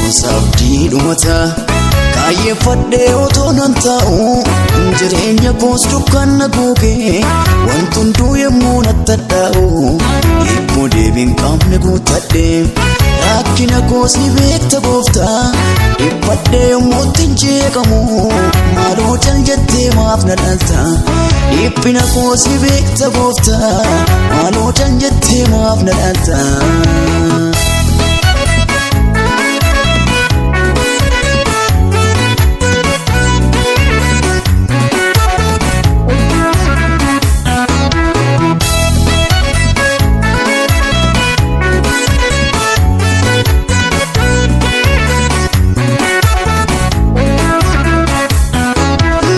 Koos abdii dhumata kaayyeeffadhee otoo nan taa'u, jireenya koos dukkanna guugee, wanti hunduu yommuu natti hadhaa'u, hibboo deebiin qabne guuttadhe. Rakkina koos ni beekta gooftaa, dhiphadhee yommuu ittiin jeeqamu, maaloo cal jettee maaf na dhalta? Dhiphina koos ni beekta gooftaa, maaloo cal jettee maaf na dhalta?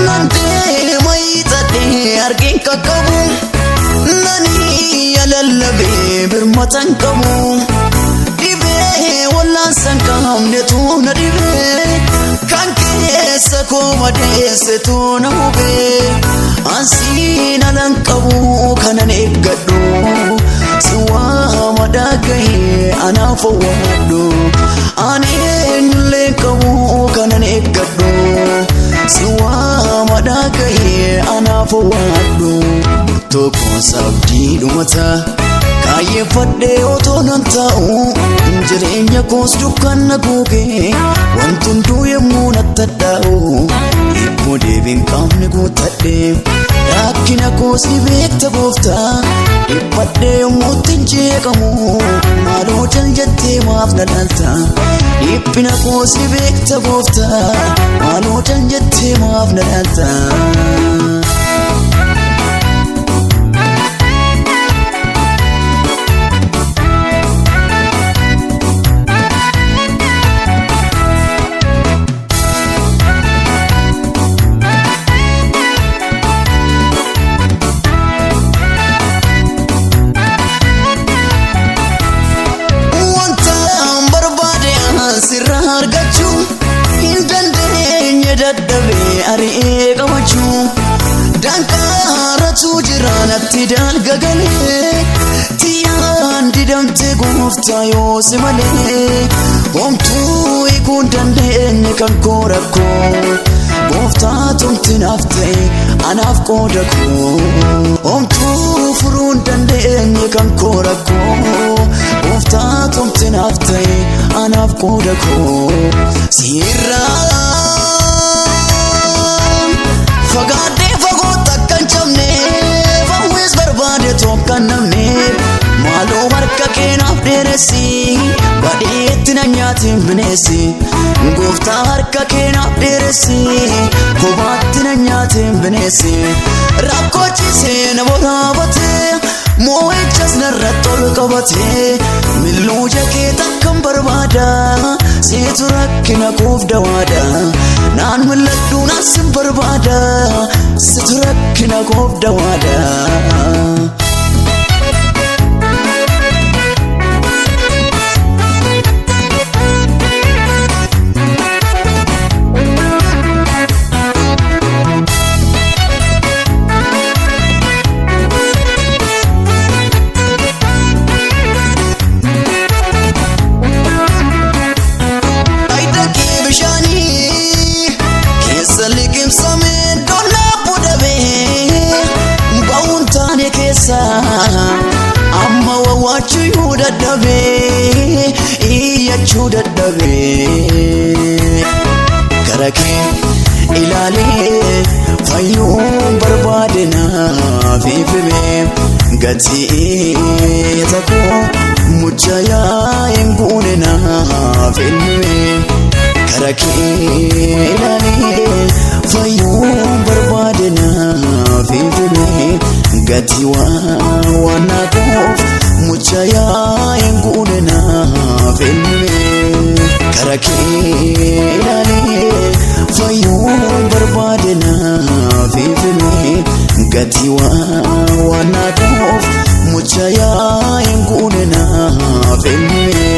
Nan deema hiixadhee argeen qaqqabu, nani yalallabee birmatan qabu, dhibee wallaansan qabnetu na dhibee, kan keessa koo madeessetu na hubee, ansiin alan qabu kanan eeggadhu, si waama dhagahee anaaf owwaadhu, ani eenyullee qabu kanan eeggadhu, si waama dhagahee anaaf owwaadhu. Tokkoon abdii dhumata kaayyeeffadhee otoo nan taa'u, jireenya koos dukkanna guugee, wanti hunduu yommuu natti hadhaa'u, hibboo deebiin qabne guuttadhe. Rakkina koos ni beekta gooftaa, dhiphadhee yommuu ittiin jeeqamu, maaloo cal jettee maaf na dhalta? Dhiphina koos ni beekta gooftaa, maaloo cal jettee maaf na dhalta? Wanta barbaade sirraa argachuu hin dandeenye, dadhabee ari'ee qabachuu, danqaaratu jira natti dalga galee, tiyyaan didamte gooftaa yoo si malee, homtuu hiikuu hin dandeenye kan koo rakkoo, gooftaa tumti naaf ta'e anaaf qooda koo, homtuu furuu hin dandeenye kan koo rakkoo, gooftaa tumti naaf ta'e anaaf qooda koo. Sirraa fagaadhee fagootti akka hin cabne, fawwees barbaade tokko hin namne, maaloo harka kee naaf dheeressi, badheetti na nyaatiin bineensi, gooftaa harka kee naaf dheeressi, kophaatti na nyaatiin bineensi. Rakkoo ciisee na boraabatee, moo'ichas narratti ol qabatee, milluu jakee takkan barbaada, siitu rakkina koof dawaadha, naan mil'adhu naan sin barbaada, situ rakkina koof dawaadha. Dhaqee bishaanii keessa liqimsamee dollaa budhabee ba'uun taane keessa, amma wawwaachuu dadhabee, iyyachuu dadhabee, gara kee ilaalee fayyuun barbaade naaf ifime, gatii takoo mucha yaa'een guune naaf ilmime, gara kee ilaalee fayyuun barbaade naaf ifime, gatii waan naaf mucha yaa'een guune naaf ilmime, gara kee ilaalee fayyuun barbaade naaf ifime, gatii waan naaf mucha yaa'een guune naaf ilmime.